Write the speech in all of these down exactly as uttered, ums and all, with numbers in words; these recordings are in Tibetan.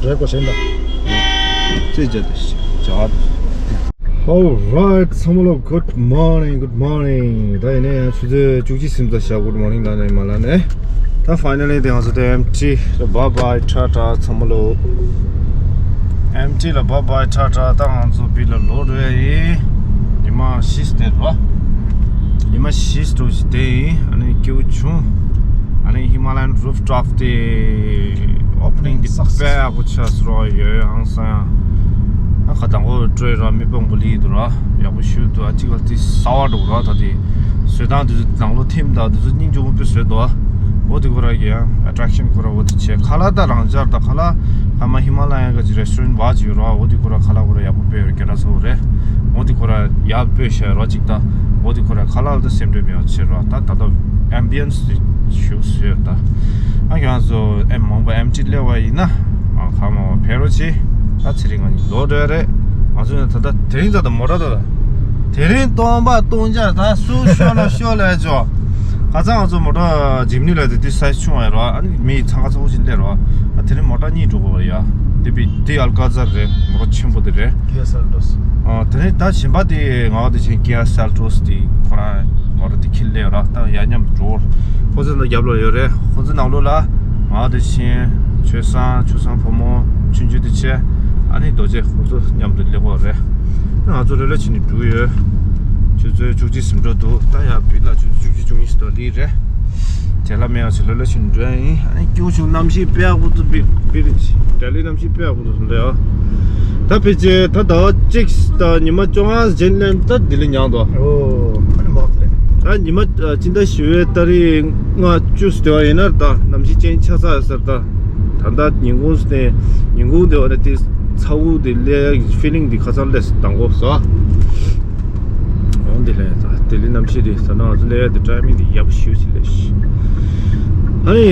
རེད་གོ་ཞེན་ད། ཙེ་ཇ་དེ་ཇ། Alright, ཚང་མ་ལོ། Good morning, good morning. ད་ཡིན་ནའི་ཡང་ཆུ་ཚོད་བཅུ་གཅིག་ཟིན་ཙང་ཤག Good morning ལ་ནས་མ་ལ་ནས། ད་finally དེ་ང་ཚོ་དེ་ཨེམ་ཊི་ལ་bye bye ཊ་ཊ། ཚང་མ་ལོ། ཨེམ་ཊི་ལ་bye bye ཊ་ཊ། ད་ང་ཚོ་བི་ལ་ལོག་འགྲོ་ཡ་ཡིན། ཉི་མ་བཞི་སྟེ་རོ། ཉི་མ་བཞི་སྟོ་ཞིག་དེ་ཡིན། ཨ་ནི་སྐྱིད་པོ་བྱུང་། ཨ་ནི་Himalayan rooftop དེ་opening དེ་དཔེ་ཡག་པོ་ཆགས་སོང་རོ། ཡོད་ཡོད་ཧང་སང་ཡང་། ཨ་ཁ་དང་པོ་སྤྲོད་ར་མི་སྤང་པོ་ལི་འདུག་ར། ཡག་པོ་ཞུ་འདུག་ཨ་ཅིག་ལ་དེ་གསར་པ་འདུག་ར། ད་དེ་བཟོས་སྟངས་དེ་ཚོ་ནང་ལོགས་ཐིམ་དང་དེ་ཚོ་སྙིང་རྗེ་མོ་དཔེ་བཟོས་འདུག་འོ་དེ་ཁོ་ར་གི་ཡང་attraction ཁོ་ར་འོ་དེ་བྱས། ཁ་ལག་ད་རང་འཇགས། ད་ཁ་ལག་ཁ་མ་ཧི་མ་ལ་ཡ་ག་ཅིག་restaurant བ་ཅིག་ཡོད་ར། འོ་དེ་ཁོ་ར་ཁ་ལག་ཁོ་ར་ཡག་པོ་དཔེ་ཡོད། རྒྱ་ནག་ཚོ་རེད། འོ་དེ་ཁོ་ར་ཡག་དཔེ་བཤད་རོགས་ཅིག་ད། འོ་དེ་ཁོ་ར་ཁ་ལག་ལ་ད་སེམས་ཁྲལ་མེད་པ་བྱེད་རོགས། ད་ད་ལྟ་ambience དེ་ཞུགས་ཟེར་ད། ཨ་ཁྱོད་ཚོ་ཨེ་མང་པོ་ཨེམ་ཊི་སླེབས་པ་ཡིན་ན། ཨ་ཁ་མང་པོ་ཕེབས་རོགས་བྱེད། ད་ཚེ་རིང་ང་གཉིས་ལོག་འགྲོ་ཡ་རེད། ང་ཚོ་ནི་ད་ལྟ་དེ་རིང་ད་ལྟ་མོ་ཊ་ད་ལྟ་དེ་རིང་སྟོང་པ་སྟོང་རྒྱག་ད་སུ་ཤོར་ན་ཤོར་ལས་ཆོག་ཁ་སང་ང་ཚོ་མོ་ཊ་ཇིམ་ནི་ལ་དེ་དེ་size ཆུང་བ་ཡོད་རོགས། ཨ་ནི་མི་ཚང་ཁ་ཚ་བོ་ཞིག་སླེབས་རོགས། ཨ་དེ་རིང་མོ་ཊ་གཉིས་འགྲོ་དགོས་པ་རེད་ཡ། དེ་བི་དེ་ཨལ་ཀ་ཛར་རེད། མོ་ཊ་ཆེན་པོ་དེ་རེད། Kia Seltos། ཨ་དེ་ནས་ད་གཞན་པ་དེ་ང་དེ་བཞིན་Kia Seltos དེ་ཁོ་རང་མོ་ཊ་དེ་ཁྱེར་སླེབས་ར། ད་ཡ་མཉམ་དུ་འགྲོ། ཁོ་ཚོ་ད་རྒྱབ་ལ་ཡོད་རེད། ཁོ་ཚོ་ནང་ལོགས་ལ་ང་དེ་བཞིན་ཆོས་བཟང་ཆོས་བཟང་བུ་མོ་ཆུང་ཆུང་དེ་བྱས། ཨ་ནི་རྡོ་རྗེ་ཁོ་ཚོ་མཉམ་དུ་སླེབས་ཀྱི་ཡོད་རེད། ང་ཚོ་ལོ་ལོ་ཕྱིན་ནས་འགྲོ་ཡོད། ཆུ་ཚོད་བཅུ་གཅིག་ཟིན་འགྲོ་འདུག་ད་ཡ་བི་ལ་ཆུ་ཚོད་བཅུ་གཅིག་བཅུ་གཉིས་ཙམ་ལི་རེད། དེ་ལ་མེད་པ་ཚོ་ལོ་ལོ་ཕྱིན་འགྲོ་ཡ་ཡིན། ཨ་ནི་སྐྱིད་པོ་བྱུང་། གནམ་གཤིས་དཔེ་ཡག་པོ་འདུག་བི་བི་ལི་ཇི་ལྡི་ལི་གནམ་གཤིས་དཔེ་ཡག་པོ་འདུག་ཟེར་འདུག་ཡ། ད་ཕལ་ཆེར་ད་ཟླ་བ་གཅིག་དང་ཉི་མ་བཅོ་ལྔ་རྗེས་ལན་ད་ལྡི་ལི་མྱངས་འདུག་ཨོ། ཨ་ནི་མོག་ལེ། ད་ཉི་མ་ཨ་སྤྱི་ཟླ་བཞི་པའི་ཏ་རིག་ལྔ་བཅུ་ཙམ་བ་ཡིན་ན་ད་གནམ་གཤིས་ཅན་ཆགས་ཚར་ཡོད་ས་རེད་ད། ད་ལྟ་ཉིན་གུང་སྟེ་ཉིན་གུང་དེ་བ་ནི་དེ་ཚ་བོ་དེ་སླེབས་ཡ་ཕི་ལིང་དེ་ཁ་སང་སླེབས་དང་པོ་ཟ། འོང་དེ་ལས་ད་ལྡི་ལི་གནམ་གཤིས་དེ་ད་ནང་ང་ཚོ་སླེབས་ཡ་དེ་ཊའི་མིང་དེ་ཡག་པོ་ཞེ་པོ་ཅིག་སླེབས་ཤག་ཨ་ནི་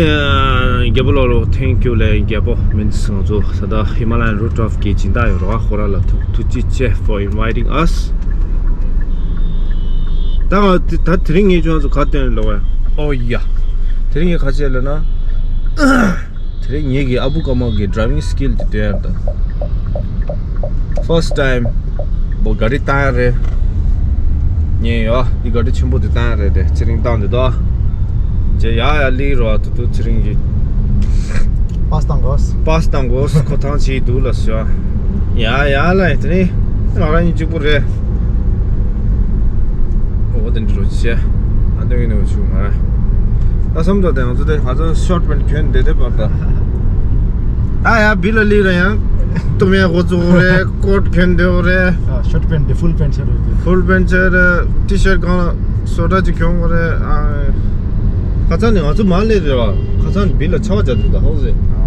རྒྱལ་པོ་ལོ་ལོ། Thank you ལས་རྒྱལ་པོ་མིན་ང་ཚོ་ད་ལྟ་Himalayan rooftop གི་སྦྱིན་བདག་ཡོད་རེད་བ། ཁོ་རང་ལ་ཐུགས་ཐུགས་རྗེ་ཆེ for inviting us། ད་ང་ད་དེ་རིང་ངས་ཁྱོད་ཚོ་ག་སྟོན་ལོ་བ། ཨོ་ཡ། དེ་རིང་ངས་ག་བྱས་ལབ་ན། དེ་རིང་ངེད་ཀྱི་ཨ་བུ་ཀརྨ་གི་driving skill དེ་སྟོན་ཡ་ད། First time བོ་ག་རི་བཏང་ཡ་རེད། ཉན་ཡོད། འདི་ག་རི་ཆེན་པོ་དེ་བཏང་ཡ་རེད་དེ། ཚེ་རིང་བཏང་དེ་དོ། ཇེ་ཡ་ཡ་ལི་རོ་ཏུ་ཏུ་ཚེ་རིང་གི། པཱས་བཏང་དགོས། པཱས་བཏང་དགོས། ཁོ་ཐང་ཆེ་འདུག་ལ་ཤོ། ཡ་ཡ་ལ་ཡ་དེ་ནི་ང་རང་གཉིས་གཅིག་པུ་རེད། འོ་དེ་འདྲ་རོ་ཆེ། ཨ་འདོད་ཡིན་ནོ་ཆུ་མ་ར། ད་བསམ་ཚོ་དེ་ང་ཚོ་དེ་ང་ཚོ་ཤོར་པེན་གྱོན་བསྡད་དེ་བར་ད། ད་ཡ་བི་ལ་ལི་ར་ཡང་། ཏུ་མེ་གོ་ཚུགས་རེད། ཀོཊ་གྱོན་བསྡད་རེད། ཨ་ཤོར་པེན་དེ་ཕུལ་པེན་ཤར་རེད། ཕུལ་པེན་ཤར་རེད། ཊི་ཤར་གང་ལ་སོ་ཏྲ་ཅིག་གྱོན་དགོས་རེད། ཨ་ཁ་སང་ནས་ང་ཚོ་མ་སླེབས་རེད་བ། ཁ་སང་ནས་བི་ལ་ཆར་པ་བརྒྱབ་འདུག་ད་ཧོ་ཟེ། ཨ་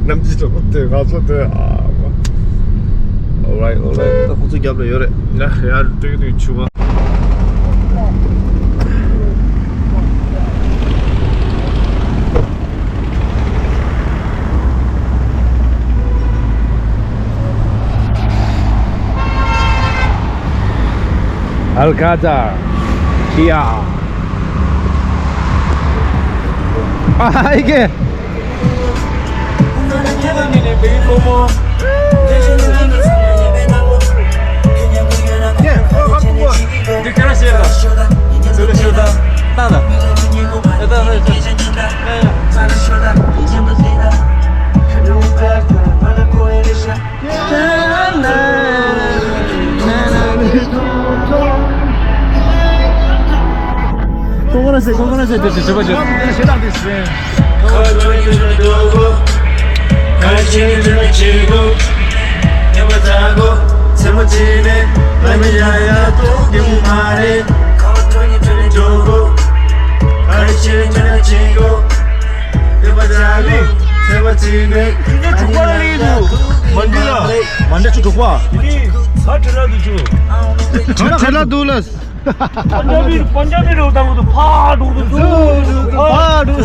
གནམ་གཤིས་ཚོ་དེ་ང་ཚོ་དེ་ཨ། Alright, alright. ད་ཁོ་ཚོ་རྒྱབ་ལ་ཡོད་རེད། ཡ་ཡར་སྤྲོད་ཀྱི་འདུག་ཆུ་བ། Alcázar Kia. ཨ་ཧ་ཨི་ཀེ། ཀོང་ཀ་ར་སེ། ཀོང་ཀ་ར་སེ། དེ་དེ་དེ་བ་ཅོ། མ་འདི་ལ། མ་འདི་ཆུ་དྲུག་པ། ཁ་ཁྲེ་ལ་འདུག་ཆུ། ཁ་ཁྲེ་ལ་འདུག་ལ། པན་ཇ་བི། པན་ཇ་བི་རོ་དང་གུ་ཕ་འགྲོ་འདུག་ཕ་འགྲོ་འདུག་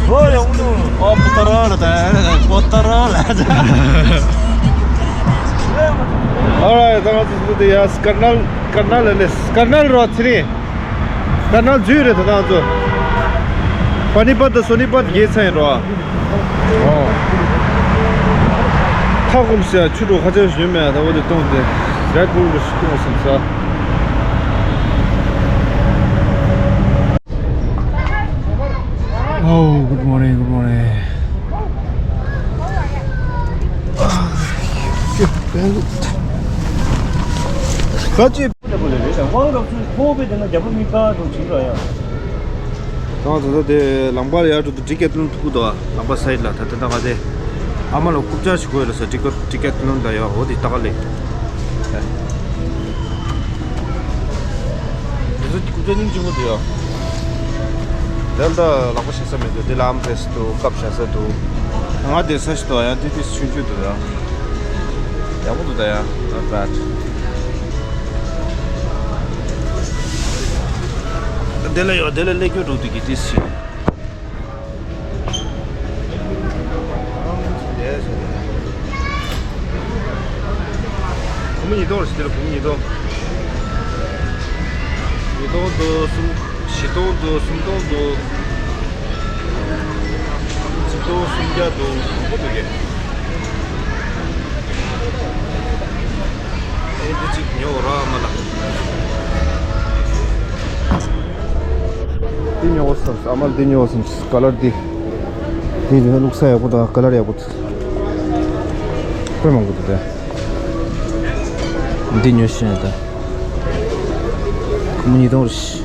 ཧོ་ཡོང་འདུག་ཨོ་པོ་ཏ་ར་ལ་ད། པོ་ཏ་ར་ལ་ད། Alright, ད་ང་ཚོ་འདི་ཡ་ཀར་ནལ། ཀར་ནལ་ལ་ལས། ཀར་ནལ་རོ་ཚེ་རིང་། ཀར་ནལ་འཛུལ་རེད་ད་ང་ཚོ། པ་ནི་པད་དང་སོ་ནི་པད་རྒྱལ་ཚན་རོ། ཨོ། ཁ་སྐོམ་ཟེར་ཆུ་གྲོགས་ཁ་ཆེ་ཞིག་ཡོད་མེད། ད་འོ་དེ་བཏུང་སྟེ་རེད་བུལ་ཞིག་བཏུང་སོང་ས། Oh, good morning, good morning. ཁ་ཅིག་དབང་རབ་ཚུལ་ཁོ་བོས་དེ་ན་རྒྱ་བོད་མི་དཀར་དུ་བྱིན་རོགས་ཡ། ད་ད་ལྟ་དེ་ལམ་ཁར་ཡར་འགྲོ་དུས་ཌི་ཀེ་ཐི་ལོན་ཐུག་གི་འདུག་ལམ་ཁ་སའིཌ་ལ། ད་ད་ད་ག་དེ་ཨ་མ་ལ་རྐུབ་ཀྱག་ཞིག་དགོས་ཡོད་ལ་ས། ཌི་ཀེ་ཌི་ཀེ་ཐི་ལོན་ལ་ཡ། འོ་དེ་ད་ག་ལེ། དེ་ཚོ་རྐུབ་ཀྱག་སྙིང་རྗེ་མོ་འདུག་ཡ། དེ་ལ་ད་ལག་པ་བྱེད་ས་མེད་འདུག་དེ་ལ་ཨམ་བེ་སི་འདུག་སྐབས་བྱ་ས་འདུག་ང་དེ་ས་ཞིག་འདུག་ཡ། དེ་དེ་ཆུང་ཆུང་འདུག་ཡ། ཡག་པོ་འདུག་ད་ཡ། Not bad. དེ་ལ་ཡོད། དེ་ལ་སླེབས་རྒྱུ་འགྲོ་དུས་ཀྱི་དེ་སྲིད། སྒོར་མོ་ཉིས་སྟོང་རེད། དེ་ལ་སྒོར་མོ་ཉིས་སྟོང་། ཉིས་སྟོང་འདུག་སུམ། བཞི་སྟོང་འདུག་སུམ་སྟོང་འདུག་གཅིག་སྟོང་སུམ་བརྒྱ་འདུག་མང་པོ་འདུག་གས། ཨེ་འདི་གཅིག་ཉོ་ར་ཨ་མ་ལགས། འདི་ཉོ་བསམས། ཨ་མ་ལགས་འདི་ཉོ་བསམས། ཀ་ལར་འདི། འདི་ཉོ་བླུགས་ས་ཡག་པོ་དང་ཀ་ལར་ཡག་པོ་དཔེ་མང་པོ་འདུག་ད། འདི་ཉོ་ཤེས་ད། སྒོར་མོ་ཉིས་སྟོང་རེད།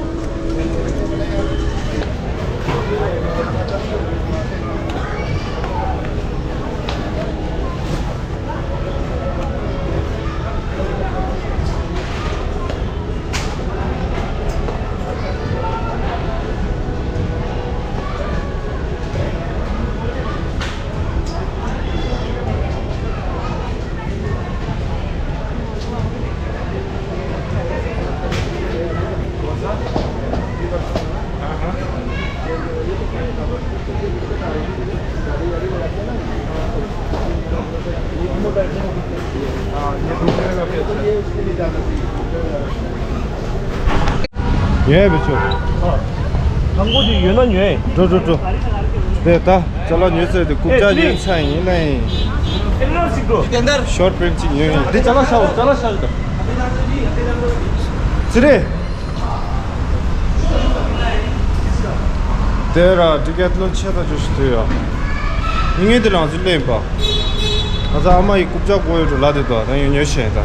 ཡོད་པའི་ཆུ། ཨ། དང་པོ་དེ་ཡོད་ན་ཉོས། འགྲོ་འགྲོ་འགྲོ། དེ་ད་ཅ་ལག་ཉོས་ཚར་དེ་རྐུབ་ཀྱག་ཉོས་ཚར་ཡིན་ན་ཡིན། ཤོར་པན་གཅིག་ཉོས་ཡིན། དེ་ཅ་ལག་ཤ་བོ་ཅ་ལག་ཤ་བོ་ད། ཙི་རེ། དེ་ར་ཌི་ཀེ་ཐི་ལོན་ཆེ་ད་ཅོ་ཞིག་ཐུ་ཡོད། ངས་འདི་རང་ཚོ་ལེན་པ། ང་ཚོ་ཨ་མ་ཡི་རྐུབ་ཀྱག་དགོས་ཡོད་འགྲོ་ལ་དེ་དོ་ད་ཡོད་ཉོས་བྱས་ད།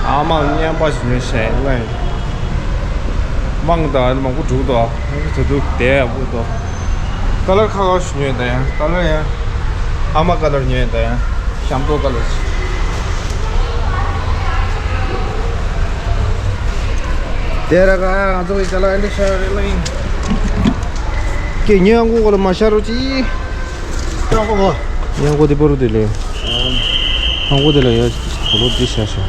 ཨ་མ་རྔན་པ་ཞིག་ཉོས་བྱས་ལེན། མང་ད་མང་པོ་འགྲུག་དོ། ང་ཚོ་ད་དུ་དེ་ཡག་པོ་དོ། ཀ་ལར་ཁ་ཁ་ཞིག་ཉོས་ད་ཡང་ཀ་ལར་ཡང་། ཨ་མ་ཀ་ལར་ཉོས་ད་ཡང་། ཤམ་པོ་ཀ་ལར་ཞིག་དེ་ར་ག་ང་ཚོ་གི་ཅ་ལག་ཨེ་འདྲ་ཤར་རེད་ལ་ཡིན། ཀྱེ་ཉེ་ཡང་གོ་གོ་ལ་མ་ཤར་རོ་ཅི། ཡང་གོ་གོ། ཡང་གོ་དེ་པོ་རུ་དེ་ལེ། ཡང་གོ་དེ་ལ་ཡ་གོ་ལོ་དེ་ཤར་ཤར།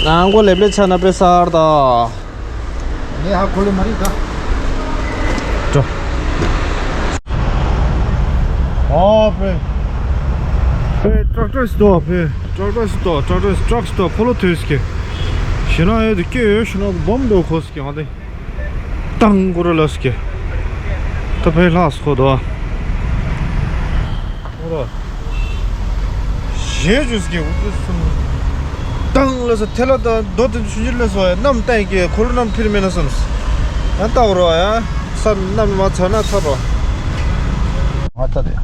ཡང་གོ་ལེབ་ལེ་ཆ་ན་པེ་སར་ད། ངས་ཧ་གོ་ལེ་མ་རིག་ད། འགྲོ། ཨོ་པེ། པེ་ཊྲག་ཊར་སི་ཏོ་པེ། ཊྲག་ཊར་སི་ཏོ་ཊྲག་ཊར་སི་ཊྲག་སི་ཏོ་ཕོ་ལོ་ཐོས་ཀྱི། ཞེ་ན་ཡོད་དེ་སྐྱེ་ཡོད་ཞེ་ན་བོམ་འགྲོ་ཁོ་སི་ཀྱི་ང་དེ། ཏང་གུ་རུ་ལ་སི་ཀྱི། ད་ཕེ་ལྷག་སི་ཁོ་དོ། ཨོ་རོ། ཞེས་བརྗོད་ཀྱི་འུ་ཚོ་གསུམ། ཏང་ལ་སོ་ཐེ་ལ་དང་རྡོ་དེ་ཚོ་ཆུང་ཆུང་ལ་སོ་ཡ་གནམ་ཏང་གི་འཁོར་ལོ་གནམ་འཕེར་མེད་ན་བསམས། ཡང་ལྟ་བ་རོ་ཡ། ས་གནམ་མ་ཚ་ན་ཚ་རོ། ང་ལྟ་དེ།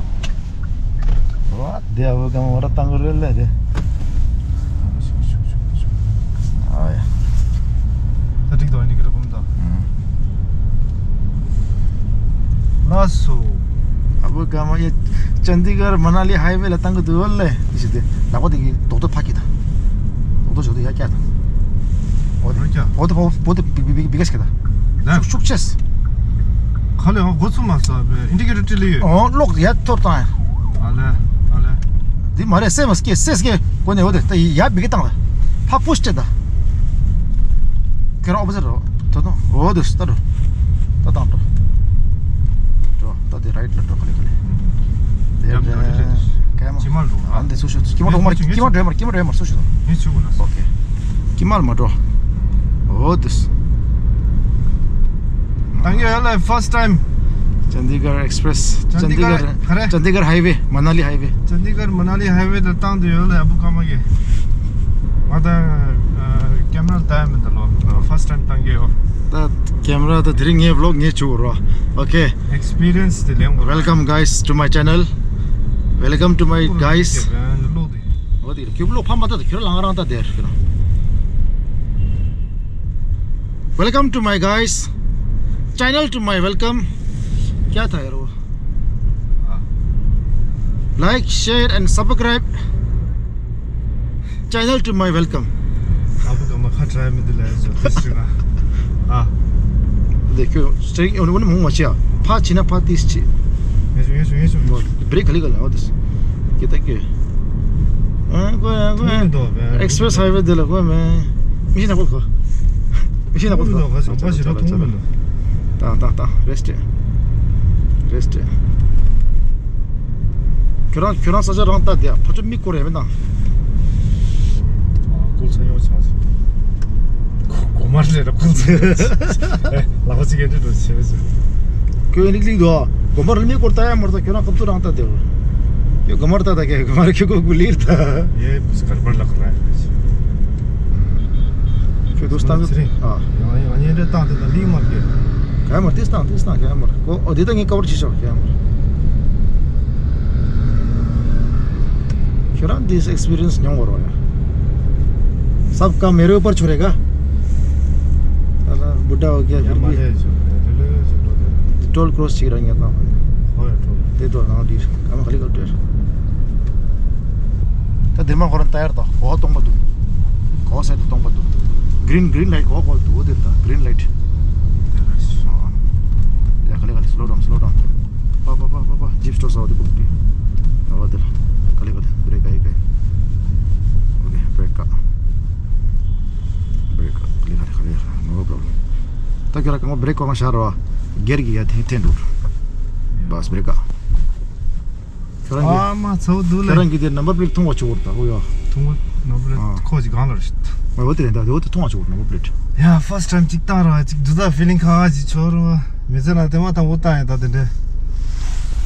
རོ་དེ་ཨ་བོ་གང་བ་ར་ཏང་གི་རེད་ལེ་དེ། ཨ་ཡ། ད་འགྲིག་དོ་ཨ་ནི་གི་ར་བུམ་དང་། ལགས་སོ། ཨ་བོ་ག་མ་ཡེ། ཅན་དི་གར་མ་ན་ལི་ཧའི་ཝེ་ལ་བཏང་གི་འདུག་ཨོ་ལེ། འདི་ཞིག་དེ་ལག་པ་དེ་གི་རྡོག་ཏོ་ཕ་གི་དང་། རྡོག་ཏོ་ཞོ་དེ་ཡ་སྐྱ་དང་། ཨོ་དེ། རོ་སྐྱ། ཨོ་དེ་ཕོ་བོ་དེ་བི་བི་བི་ག་ཤི་ག་དང་། ལ། ཤུགས་ཤུགས་ཆེས། ཁ་ལས་ཨོ་གོ་ཚུ་མ་ས་བེ་ཨིན་ཌི་ཀེ་ཊར་ཊི་ལི་ཡོད། ཨོ་ལོག་ཡ་ཐོར་བཏང་ཡ། ཨ་ལེ། ཨ་ལེ། འདི་མ་རེད་སེ་མ་སྐྱེ་སེ་སྐྱེ་གོ་ནས་ཨོ་དེ་ད་ཡ་བི་ག་བཏང་ད། ཕ་པུཤ་ཅེ་ད། ཁྱེད་རང་ཨོ་པོ་ཟེར་རོ། ད་དུང་ཨོ་དུ་ད་འགྲོ། ད་དང་འགྲོ། འགྲོ། ད་དེ་རའིཊ་ལ་འགྲོ་ག་ལེ་ག་ལེ། དེ་ཡབ་འགྲོ་རེ་རེ། ག་མ། ཇི་མ་འགྲོ། ཨ་འདི་སུ་ཤོད། ཀྱི་མ་འགྲོ་མར། ཀྱི་མ་འགྲོ་མར། ཀྱི་མ་འགྲོ་མར་སུ་ཤོད། ངས་ཆུ་གོ་ལ། ཨོ་ཁེ། ཀྱི་མ་མ་འགྲོ། ཨོ་དུ། Thank you. Hello, first time. Chandigarh Express. Chandigarh ག་རེ། Chandigarh Highway, Manali Highway. Chandigarh Manali Highway ད་བཏང་དུ་ཡོད་ལ་ཡ་བུ་ཀ་མ་གི། ང་ད་ཀེམ་ར་ལ་ལྟ་ཡ་མི་འདུག་ལོ། First time བཏང་གི་ཡོད། ད་ཀེམ་ར་ད་དེ་རིང་ངའི་vlog ངས་བྱུག་རོ། Okay. Experience དེ་ལེན་དགོས། Welcome guys to my channel. Welcome to my guys. ལོ་དེ། འོ་དེ་ཁྱོད་ལོ་ཕམ་མ་ད་ད་ཁྱོད་ལ་ང་རང་ད་དེར་ཁྱོད་ལ། Welcome to my guys. Channel to my welcome. क्या था यार वो? Like, share and subscribe. Channel to my welcome. ཨ་བུ་ག་མ་ཁ་ཁྲ་མི་འདི་ལ་ཟོ་ཏིས་ཅི་ན། ཨ། འདི་ཁྱོད་སྟེག་ཡོང་ནི་མོང་མ་ཆེ་ཨ། ཕ་ཆི་ན་ཕ་ཏིས་ཆི། ངེས་སོ་ངེས་སོ་ངེས་སོ། བྲེག་ག་ལི་ག་ལ་འོ་ཏིས། ཀྱེ་ད་ཀྱེ། ཨ་ཀོ་ཡ་ཀོ་ཡ། Express highway འདི་ལ་ཀོ་མེ། མི་ཤི་ན་ཀོ་ཁོ། མི་ཤི་ན་ཀོ་ཁོ། ད་ད་ད་རེས་ཏེ། རེས་ཏེ། ཁྱོད་རང་ཁྱོད་རང་ས་ཆ་རང་ལྟ་དེ་ཕ་ཆུ་མིག་སྐོར་ཡ་མེད་ན། ཀུལ་ཚ་ཡོ་ཆང་ཟིག་གོ་མར་ལས་ར་ཀུལ་ཚ་ཡོ་ཆང་ལག་པ་ཅིག་གེ་འདྲི་འགྲོ་ཆེ་བས་ཟེར། ཁྱོད་ལིག་ལིག་དོ། གོ་མར་མིག་སྐོར་ལྟ་ཡ་མར་ད་ཁྱོད་རང་ཀུབ་ཚུ་རང་ལྟ་དེ། ཁྱོད་གོ་མར་ལྟ་ད་ཀྱེ་གོ་མར་ཁྱོད་གོ་གུ་ལིར་ད། ཡེ་བུ་སི་གར་པར་ལག་ར་ཡ། ཁྱོད་དུ་སྟངས་ཨ། ཡང་ཡང་ཉེ་འདྲ་བཏང་དེ་ད་ལིང་མར་གྱེ། ག་ཡ་མར་ཏིས་བཏང་ཏིས་བཏང་ག་ཡ་མར་གོ། ཨོ་དེ་ད་ངས་ཀ་བར་བྱེད་ཆོག་ག་ཡ་མར། ཁྱོད་རང་འདིས་experience མྱོང་བར་བ་ཡ། सबका मेरे ऊपर छोड़ेगा। साला बूढ़ा हो गया फिर भी। Toll cross ཅིག་ར་ཉེ་ད། ཧོ་ཡ་ཊོལ། དེ་དོ་ནང་འདིར་ཨ་མ་ཧེ་ལི་ཀོབ་ཊར། ད་དེ་མ་ཁོ་རང་ཏ་ཡར་དང་གོ་བ་སྟོང་པ་འདུག་གོ་བ་སེ་ཏོ་སྟོང་པ་འདུག green green light གོ་བ་གོ་འདུག་འོ་དེ་ད་green light། དེ་ལ་ཤོག་ཡ་ཁ་ལེ་ཁ་ལེ་slow down slow down། པ་པ་པ་པ་པ་ཇིབ་སི་སི་ཊོར་ས་བ་དེ་བུག་དེ། ད་བ་དེ་ལ་ཁ་ལེ་ཁ་ལེ་བྷི་རེག་ག་ཡི་ག་ཡི། Okay, brake ཁ། brake ཁ་ཁ་ལེ་ཁ་ལེ་ཁ་ལེ་ཁ་ལེ། No problem། ད་ཁྱོད་ར་གང་བ་བྷི་རེག་གོ་གང་ཤར་བ། གེར་གི་ཡ་ཐེན་ཐེན་འགྲོ། བས་བྷི་རེག་ཁ། ཁྱོད་རང་གི་ཨ་མ་ཚ་བོ་འདུག་ལེ། ཁྱོད་རང་གི་དེ་ནམ་བར་པི་ལེ་ཊི་མཐོང་བ་ཆོག་གོ་ར་ད་ཨོ་ཡ། མཐོང་བ་ནམ་བར་པི་ལེ་ཊི་ཨ། ཁོ་ཅིག་གང་ལ་རེད། ཨོ་དེ་རེད་ད་དེ་འོ་དེ་མཐོང་བ་ཆོག་གོ་ར་ནམ་བར་པི་ལེ་ཊི། ཡ་first time ཅིག་བཏང་ར་ཅིག་འདུག་ད་feeling ཁ་ཅིག་ཆོག་ར་མི་ཚེ་ན་དེ་མ་དང་པོ་བཏང་ཡ་ད་དེ་འདྲ།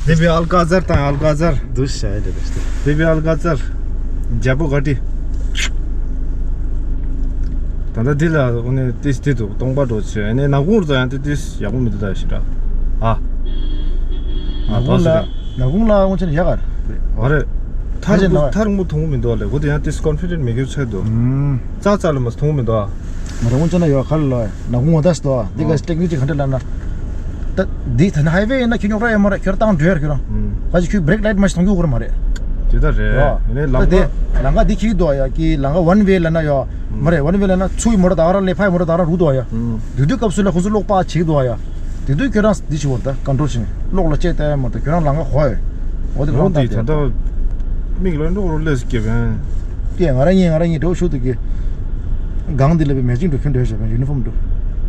དེ་བི་ཨལ་ཀ་ཛར་དང་ཨལ་ཀ་ཛར། འདུག་ཤ་ཡ་དེ་རེད། དེ་བི་ཨལ་ཀ་ཛར། ཇ་པོ་ག་ཏི། ད་ལྟ་འདི་ལ་འོ་ནི་ཏིས་ཏི་འདུག་སྟོང་པ་འགྲོ་ཆེ་ཨ་ནི་ནག་ཁུང་རུ་ཙ་ཡང་ཏི་ཏིས་ཡག་པོ་མི་འདུག་ད་ཞེ་དྲག་ཨ། ཨ་ནག་ཁུང་ལ་ནག་ཁུང་ལ་འོང་ཆེན་ཡག་ག་རེད། མ་རེད། ཐག་ཐག་ཆེན་རིང་ལ་ཐག་རིང་པོ་མཐོང་གི་མི་འདུག་ལེ་གོ་དེ་ཡང་ཏིས་confident མེད་མཁན་ཚོད་འདུག་ཨུམ། ཙག་ཙག་ལ་མ་མཐོང་གི་མི་འདུག་ཨ། མ་རེད་འོང་ཆེན་ན་ཡོད་ག་ལ་ལོ་ནག་ཁུང་འོ་ད་སི་འདུག་ཨ་འདི་ག་ཨ་ཊེག་ནིག་ཅིག་ག་འདྲ་ལབ་ན། ད་འདི་ད་ནི་ཧའི་ཝེ་ཡིན་ན་ཁྱོད་རྙོག་དྲ་ཡོད་མ་རེད་ཁྱོད་བཏང་འགྲོ་ཡ་རེད་ཁྱོད་རང་། ཨུམ། ག་ཅིག་ཁྱོད་བྷི་རེག་ལའིཊ་མ་ཞིག་མཐོང་རྒྱུ་ཡོད་མ་རེད། དེ་ད་རེད། ཡོ། ཡིན་ནའི་ད་ལམ་དེ་ཁ། ལམ་ཁ་འདི་ཁྱེར་གྱི་འདུག་ཡ་ཀི་ལམ་ཁ་one way ལབ་ན་ཡོ། མ་རེད་one way ལབ་ན་ཚུར་གི་མོ་ཊ་ད་ག་རང་སླེབས་ཕ་ཡི་མོ་ཊ་ད་ག་རང་རུག་འདུག་ཡ། ཨུམ། དེ་དུས་སྐབས་སུ་ལ་ཁོ་ཚོ་གློག་སྤར་བྱེད་ཀྱི་འདུག་ཡ། དེ་དུས་ཁྱོད་རང་འདི་བྱེད་དགོས་རེད་ད་ཀོན་ཊོལ་བྱེད། གློག་ལ་ལྕེ་བལྟ་ཡ་མ་རེད་ད་ཁྱོད་རང་ལམ་ཁ་ཧོ་ཡ། འོ་དེ་ལོ་ཁོ་རང་འདི་ད་ད་ལྟ་མིག་ལ་འགྲོ་རོ་ལས་སུ་སྐྱེ་བན། ཀྱེ་ང་རང་གཉིས་ང་རང་གཉིས་འགྲོ་ཤོག་ཏུ་ཀྱེ། གང་འདི་ལ་བའི་མེ་ཅིང་འགྲོ་ཁྱོད་འགྲོ་བྱས་པའི་ཡུ་ནི་ཕོམ་འགྲོ།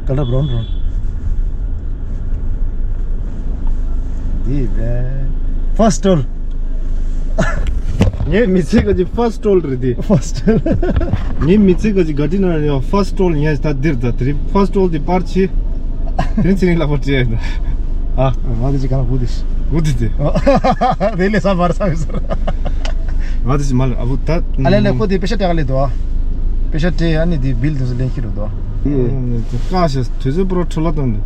ཀ་ལར་བྷ་རོན་བྷ་རོན། འདི་བས། ཕར་སི་ཊོལ། ངའི་མི་ཚེ་ག་ཅི་ཕར་སི་ཊོལ་རེད་དེ། ཕར་སི་ཊོལ། ངའི་མི་ཚེ་ག་ཅི་ག་ཏི་ན་རེ་ཡོ་ཕར་སི་ཊོལ་ངས་ད་འདིར་ད་དེ་རིང་ཕར་སི་ཊོལ་དེ་པར་ཆེ། དེ་རིང་ཚེ་རིང་ལག་པར་སྤྲད་ཡ་ད། ཨ། ང་དེ་ཅི་ག་ན་བུ་དེ་ཤི། བུ་དེ་དེ། དེ་ལས་ས་བར་ས་མི་ཟེར། ང་དེ་ཅི་མ་ལ་ཨ་བུ་ད། ཨ་ལེ་ལེ་ཁོ་དེ་པེ་ཤ་སྤྲད་ག་ལེ་དོ། པེ་ཤ་སྤྲད་ཨ་ནི་དེ་བིལ་དེ་ཚོ་ལེན་ཁྱི་རུ་དོ། ཀ་ཤ་དུས་ཚོད་པོ་ར་འཕྲོ་བརླག་བཏང་དུ།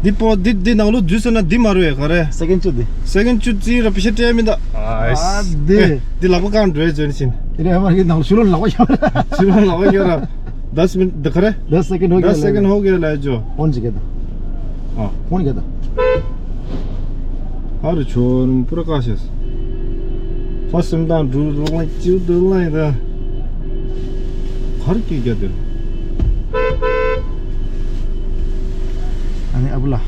འདི་པོ་འདི་འདི་ནང་ལོ་འཛུལ་སོང་ན་འདི་མ་རུ་ཡ་ག་རེ། སེ་ཀེན་ཌ་བཅུ་འདི། སེ་ཀེན་ཌ་བཅུ་རྩིས་ར་པེ་ཤ་སྤྲད་མི་འདུག་ཨ་ཨ་ཨིས། འདི། ཨེ། འདི་ལག་པ་གང་འགྲོ་ཡ་འཛོལ་ནི་ཕྱིན། དེ་རེད་ཨ་མ་གི་ནང་ལོ་ཤུ་ལོ་ལག་པ་ཤོར། ཤུ་ལོ་ལག་པ་ཤོར་ར། ད་སི་མིན་འདི་ག་རེ། ད་སེ་ཀེན་ཌ་ཧོ་གེ་ད་སེ་ཀེན་ཌ་ཧོ་གེ་ལ་ཡ་ཇོ། ཕོན་ཅིག་གེ་ད། ཨ། ཕོན་གེ་ད། ཧ་རུ་ཆོ་རུམ་པུ་ར་ཀ་ཤེས། ཕ་སིམ་དང་འབྲུ་རོགས་ལ་ཅིའུ་དོ་ལ་ཡི་ད། གར་སྐྱེ་རྒྱ་དེ། ཨ་ནི་ཨ་བུ་ལ།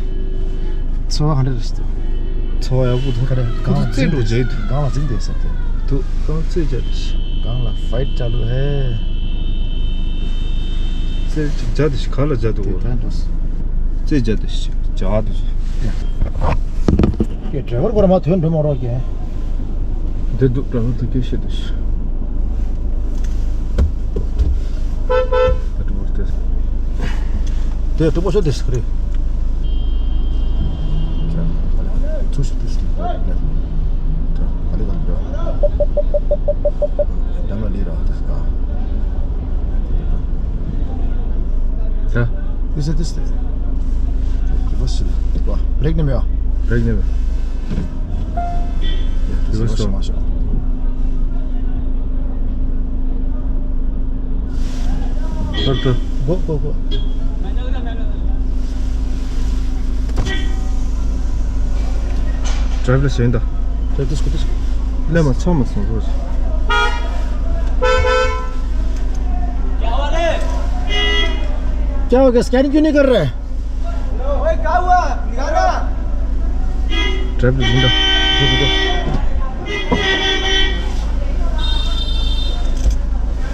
འཚོ་བ་ག་འདྲ་རེད་ཟེར་དུ། འཚོ་བ་ཡག་པོ་འདུག་ག་རེ་གང་ལ་རྩེ་འགྲོ་འཛིན་རྒྱུ་འདུག་གང་ལ་འཛིན་བསྡད་ཟེར་དུ། འདུག་གང་རྩེ་རྒྱ་དེ་ཤི། གང་ལ་ཕའིཊ་བྱ་ལུ་ཧེ། རྩེ་ཅིག་བྱ་དེ་ཤི་ག་ལ་བྱ་འདུག་གོ། དེ་ད་འགྲོ་སོང་། རྩེ་རྒྱ་དེ་ཤི་བྱ་དེ་ཤི། ཀྱེ་ཌ་རའི་ཝར་སྐོར་མ་ཐོན་འགྲོ་མ་རོགས་ཀྱེ། འདི་འདུག་ཌ་རའི་ཝར་ཐུག་ཀྱེ་ཤི་དེ་ཤི། ད་ཌ་རའི་ཝར་དེ། དེ་གྲོགས་པོ་ཤོད་དེ་ཤི་རེད། ཚུར་ཤོག་ཚུར་ཤོག་ད་ག་ལེ་ག་ལེ་འགྲོ། འགྲམ་ལ་ལི་ར་དེ་ག་ད། དེ་སེ་དེ་སེ། དེ་བ་སི་ལ་དེ་བ་བྷི་རེག་ནི་མེད་བ། བྷི་རེག་ནི་མེད། དེ་བ་སི་མ་ཤོག་ཧར་ད། གོ་གོ་གོ། ཌ་རའི་བར་ལ་ཞེན་ད། ཌ་རའི་བར་དུ་སྐུ་དུ་སྐུ། ལས་མ་ཚང་མ་སོང་རོགས། क्या हो गया? स्कैनिंग क्यों नहीं कर रहे? ཌ་རའི་བར་ལ་ཞེན་ད། འགྲོ་འགྲོ་འགྲོ།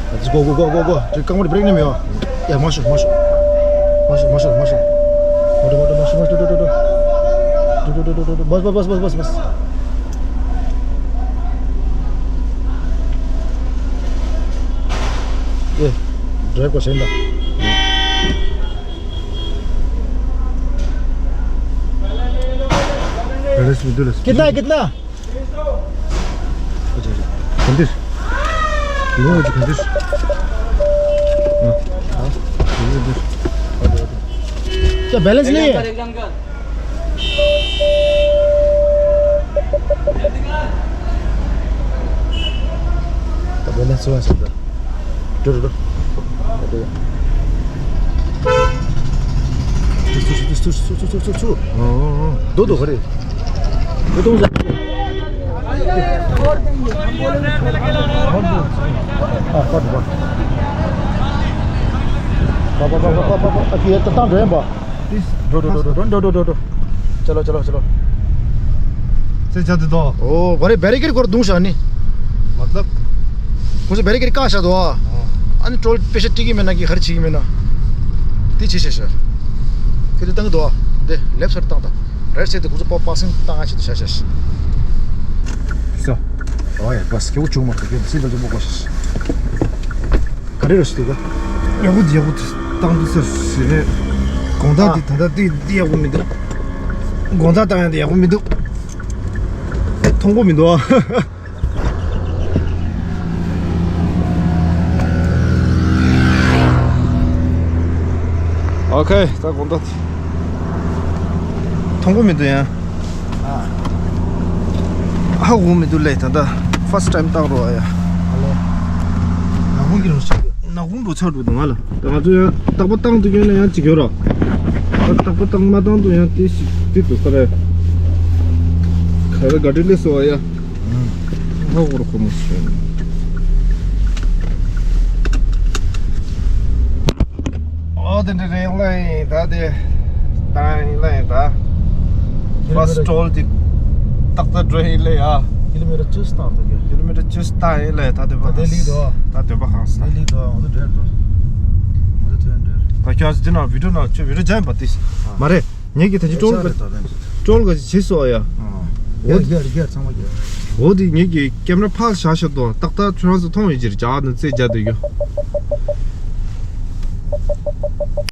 Let's go, go, go, go, go. ཅིག་རྐང་པར་བྷི་རེག་ནི་མེད་བ། ཡ་མ་ཤོག་མ་ཤོག་མ་ཤོག་མ་ཤོག་མ་ཤོག་མ་ཤོག་མ་ཤོག་མ་ཤོག་འགྲོ་འགྲོ་འགྲོ་འགྲོ། འགྲོ་འགྲོ་འགྲོ་འགྲོ་འགྲོ། བས་བས་བས་བས་བས། ཨེ། ཌ་རའི་བར་ཞེན་ད། ཌ་རའི་བར་མི་འདུག་ལ། कितना है, कितना? ག་འདིར། ལོ་ཅིག་ག་འདིར། ཨ། ཨ། ག་འདིར། क्या बैलेंस नहीं है? ད་བེ་ལན་སི་བ་ཟེར་ད། འགྲོ་འགྲོ་འགྲོ། འགྲོ་འགྲོ། འགྲོ་འགྲོ་ག་རེ། འགྲོ་འགྲོ་འགྲོ། ཨ་པ་པ་པ་པ་པ་པ་པ་པ། ཨ་ཀི་ཡ་ད་ཏང་འགྲོ་ཡན་པ། འགྲོ་འགྲོ་འགྲོ་འགྲོ། चलो चलो चलो। ཚེ་ཆ་དེ་དོ། ཨོ་བ་རེ་བེ་རི་ཀེཌ་སྐོར་རྡུང་བཞག་ནི། मतलब། ཁོང་ཚོ་བེ་རི་ཀེཌ་བཀག་བཞག་འདུག་ཨ། ཨ་ནི་ཊོལ་པེ་ཤ་སྤྲད་ཀྱི་མེད་ན་གི་ག་རེ་བྱེད་ཀྱི་མེད་ན། དེ་བྱེད་བཞག་ཤག་ཁྱོད་ཚོ་བཏང་གི་འདུག་ཨ། དེ་ལེབ་སར་བཏང་དང་། རའིཊ་སའིཌ་དེ་ཁོང་ཚོ་པ་པ་སིང་བཏང་ཨ་བྱེད་དུ་བཞག་ཤག་སོ། ཨོ་ཡ་བས་སྐྱེ་བོ་བྱུང་མ་ཐུབ་ཀྱི་སྲིད་དང་འཇོན་པོ་དགོས་ཤག་ག་རེ་རེད་ཟེར་དུས་ཀ། ཡག་པོ་འདི་ཡག་པོ་འདི་བཏང་འདུག་ཟེར་ཟེར་ནས། དགོང་དག་འདི་ད་ལྟ་འདི་འདི་ཡག་པོ་མི་འདུག་དགོང་དག་བཏང་ཡག་འདི་ཡག་པོ་མི་འདུག་མཐོང་གོ་མི་འདུག་ཨོ་ཁེ། ད་དགོང་དག་འདི་མཐོང་གོ་མི་འདུག་ཡང་། ཧ་གོ་མི་འདུག་ལེ། ད་ལྟ་ཕར་སི་ཊི་ཊའིམ་བཏང་རོགས་ཨ་ཡ། ཧ་ལོ། ནག་ཁུང་གི་རོ་ཆགས་ཡོད། ནག་ཁུང་རོ་ཆགས་འགྲོ་འདུག་ང་ལ། ད་ང་ཚོ་ཡང་རྟག་པར་བཏང་འདུག་ཡོད་ན་ཡང་ཅིག་ཡོད་ར། ད་རྟག་པར་བཏང་མ་བཏང་འདུག་ཡང་དེ་ཞིག་དེ་འདུག་ས་རེད། ག་རེ་ག་འདྲ་ལས་སོ་ཨ་ཡ། ཧ་གོ་རོ་ཁོ་མོ་སོང་། ཨོ་དེ་འདྲ་རེད་ལེ། ད་དེ་བཏང་ཡིན་ལེ་ད། ཕར་སི་ཊི་ཊོལ་དེ་ཏག་ཏག་འགྲོ་ཡིན་ལེ་ཡ། ཀི་ལོ་མི་ཊར་བཅུ་བཏང་ཐུབ་ཀྱི། ཀི་ལོ་མི་ཊར་བཅུ་བཏང་ཡིན་ལེ། ད་དེ་བ་ད་དེ་ལི་འགྲོ། ད་དེ་བ་ཧང་སང་། དེ་ལི་འགྲོ། ང་ཚོ་འགྲོ་འགྲོ། ང་ཚོ་ཐོན་འགྲོ། ད་ཁྱོད་ཚོ་འདི་ན་བི་ཌིའོ་ན་ཁྱོད་བི་ཌིའོ་སྦྱང་པ་དེ། མ་རེད། ངེད་ཀྱི་ད་ཅི་ཀྲོལ་ག་ཀྲོལ་ག་ཅི་བྱེད་སོ་ཡ། ཨོ་དེ་རྒྱ་རྒྱ་ཚང་མ་རྒྱ། འོ་དེ་ངེད་ཀྱི་ཀེམ་ར་ཕར་བཞག་བཞག་དོ། ཏག་ཏག་ཁྱོད་རང་ཚོ་མཐོང་ཡོད་ཅིར་ཇག་ནི་རྩེ་རྒྱ་དུ་ཡོད།